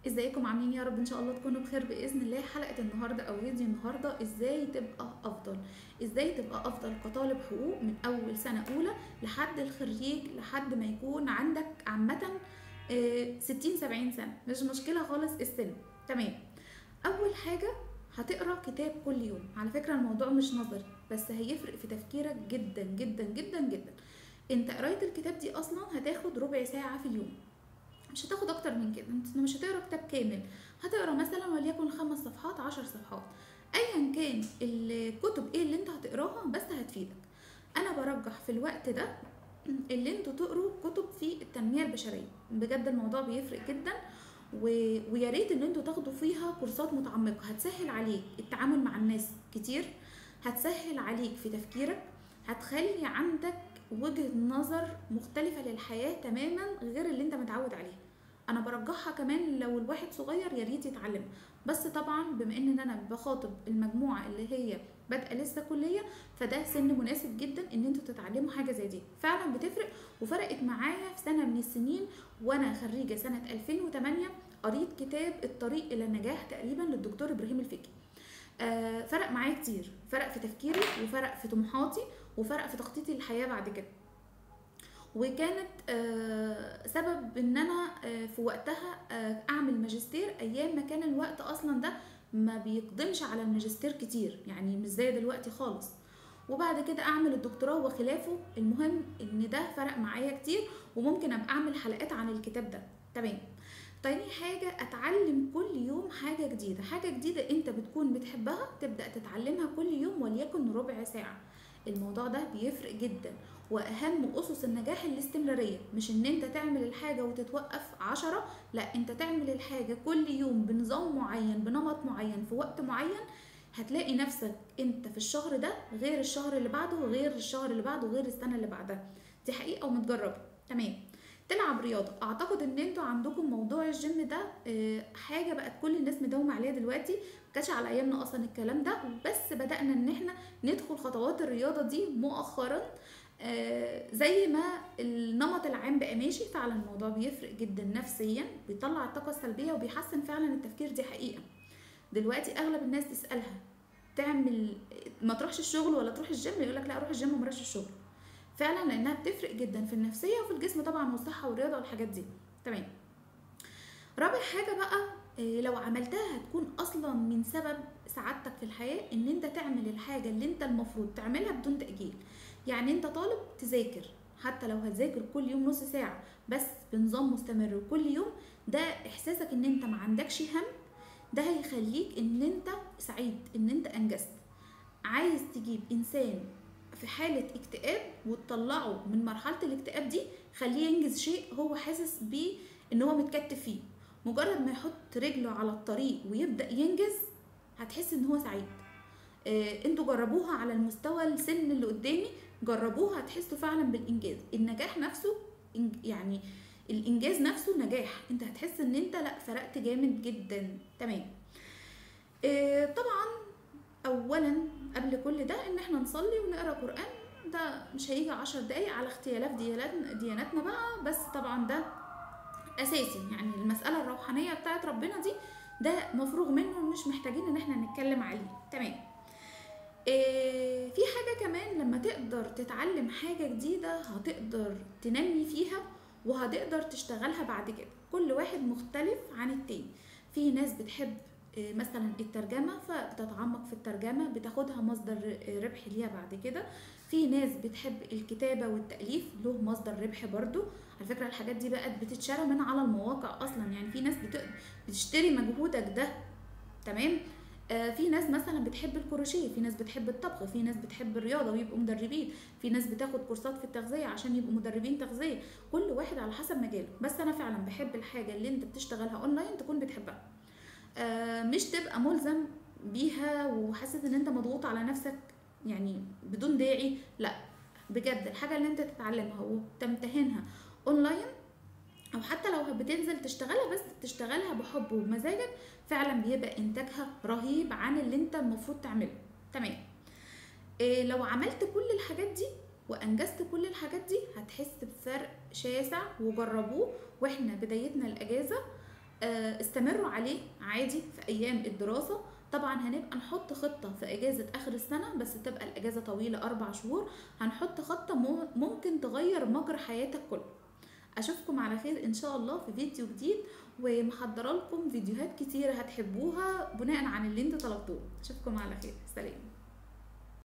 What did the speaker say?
ازيكم عاملين؟ يا رب ان شاء الله تكونوا بخير باذن الله. حلقة النهارده او فيديو النهارده ازاي تبقى افضل، ازاي تبقى افضل كطالب حقوق من اول سنة اولى لحد الخريج، لحد ما يكون عندك عامة 60 70 سنة، مش مشكلة خالص السن. تمام. اول حاجة هتقرا كتاب كل يوم. على فكرة الموضوع مش نظري، بس هيفرق في تفكيرك جدا جدا جدا جدا. انت قرايه الكتاب دي اصلا هتاخد ربع ساعة في اليوم، مش هتاخد اكتر من كده. انت مش هتقرا كتاب كامل، هتقرا مثلا وليكن 5 صفحات 10 صفحات، ايا كان الكتب ايه اللي انت هتقراها، بس هتفيدك. انا برجح في الوقت ده اللي انتوا تقروا كتب في التنمية البشرية، بجد الموضوع بيفرق جدا، ويا ريت ان انتوا تاخدوا فيها كورسات متعمقه. هتسهل عليك التعامل مع الناس كتير، هتسهل عليك في تفكيرك، هتخلي عندك وجهة نظر مختلفة للحياة تماما غير اللي انت متعود عليه. انا برجحها كمان لو الواحد صغير يا ريت يتعلم، بس طبعا بما ان انا بخاطب المجموعة اللي هي بادئه لسه كلية، فده سن مناسب جدا ان انتوا تتعلموا حاجة زي دي. فعلا بتفرق، وفرقت معايا في سنة من السنين وانا خريجة سنة 2008، قريت كتاب الطريق الى النجاح تقريبا للدكتور ابراهيم الفقي. فرق معايا كتير، فرق في تفكيري وفرق في طموحاتي وفرق في تخطيطي للحياة بعد كده. وكانت سبب ان انا في وقتها اعمل ماجستير، ايام ما كان الوقت اصلا ده ما بيقدمش على الماجستير كتير، يعني مش زي دلوقتي خالص. وبعد كده اعمل الدكتوراه وخلافه. المهم ان ده فرق معايا كتير، وممكن ابقى اعمل حلقات عن الكتاب ده. تمام. تاني حاجة، اتعلم كل يوم حاجة جديدة. حاجة جديدة انت بتكون بتحبها تبدأ تتعلمها كل يوم وليكن ربع ساعة. الموضوع ده بيفرق جدا. واهم اسس النجاح الاستمرارية، مش ان انت تعمل الحاجة وتتوقف 10، لا، انت تعمل الحاجة كل يوم بنظام معين، بنمط معين، في وقت معين. هتلاقي نفسك انت في الشهر ده غير الشهر اللي بعده، غير الشهر اللي بعده، غير السنة اللي بعدها. دي حقيقة ومتجربة. تمام. تلعب رياضة. اعتقد ان انتوا عندكم موضوع الجيم ده حاجة بقت كل الناس مداومة عليها دلوقتي، ما كانش على ايامنا اصلا الكلام ده، بس بدأنا ان احنا ندخل خطوات الرياضة دي مؤخرا. زي ما النمط العام بقى ماشي. فعلا الموضوع بيفرق جدا نفسيا، بيطلع الطاقة السلبية وبيحسن فعلا التفكير، دي حقيقة. دلوقتي اغلب الناس تسألها تعمل ما تروحش الشغل ولا تروح الجيم، يقولك لا اروح الجيم وما اروحش الشغل. فعلا لانها بتفرق جدا في النفسية وفي الجسم طبعا، والصحة والرياضة والحاجات دي. تمام. رابع حاجة بقى، لو عملتها هتكون اصلا من سبب سعادتك في الحياة، ان انت تعمل الحاجة اللي انت المفروض تعملها بدون تاجيل. يعني انت طالب تذاكر، حتى لو هتذاكر كل يوم نص ساعة بس بنظام مستمر وكل يوم، ده احساسك ان انت ما عندكش هم، ده هيخليك ان انت سعيد، ان انت انجزت. عايز تجيب انسان في حالة اكتئاب وتطلعه من مرحلة الاكتئاب دي، خليه ينجز شيء هو حاسس بيه ان هو متكتف فيه. مجرد ما يحط رجله على الطريق ويبدأ ينجز، هتحس ان هو سعيد. انتوا جربوها على المستوى السن اللي قدامي، جربوها هتحسوا فعلا بالانجاز. النجاح نفسه، يعني الانجاز نفسه نجاح، انت هتحس ان انت لا فرقت جامد جدا. تمام. طبعا اولا قبل كل ده ان احنا نصلي ونقرا قران، ده مش هيجي 10 دقايق على اختلاف دياناتنا بقى، بس طبعا ده اساسي. يعني المسالة الروحانية بتاعت ربنا دي ده مفروغ منه، مش محتاجين ان احنا نتكلم عليه. تمام. في حاجة كمان، لما تقدر تتعلم حاجة جديدة هتقدر تنمي فيها وهتقدر تشتغلها بعد كده. كل واحد مختلف عن التاني. في ناس بتحب مثلا الترجمة فبتتعمق في الترجمة، بتاخدها مصدر ربح ليها بعد كده. في ناس بتحب الكتابة والتأليف، له مصدر ربح برضو. على فكرة الحاجات دي بقت بتتشرى من على المواقع أصلا، يعني في ناس بتشتري مجهودك ده. تمام. في ناس مثلا بتحب الكروشيه، في ناس بتحب الطبخ، في ناس بتحب الرياضة ويبقوا مدربين، في ناس بتاخد كورسات في التغذية عشان يبقوا مدربين تغذية. كل واحد على حسب مجاله. بس أنا فعلا بحب الحاجة اللي انت بتشتغلها اونلاين تكون بتحبها، مش تبقى ملزم بيها وحاسس ان انت مضغوط على نفسك يعني بدون داعي. لا بجد الحاجة اللي انت تتعلمها وتمتهنها اونلاين، او حتى لو بتنزل تشتغلها، بس تشتغلها بحب وبمزاجك، فعلا بيبقى انتاجها رهيب عن اللي انت المفروض تعمله. تمام. لو عملت كل الحاجات دي وانجزت كل الحاجات دي هتحس بفرق شاسع. وجربوه، واحنا بدايتنا الاجازة استمروا عليه عادي في ايام الدراسة. طبعا هنبقى نحط خطة في اجازة اخر السنة، بس تبقى الاجازة طويلة 4 شهور، هنحط خطة ممكن تغير مجرى حياتك كله. اشوفكم على خير ان شاء الله في فيديو جديد، ومحضره لكم فيديوهات كتيرة هتحبوها بناء عن اللي انتوا طلبتوه. اشوفكم على خير، سلام.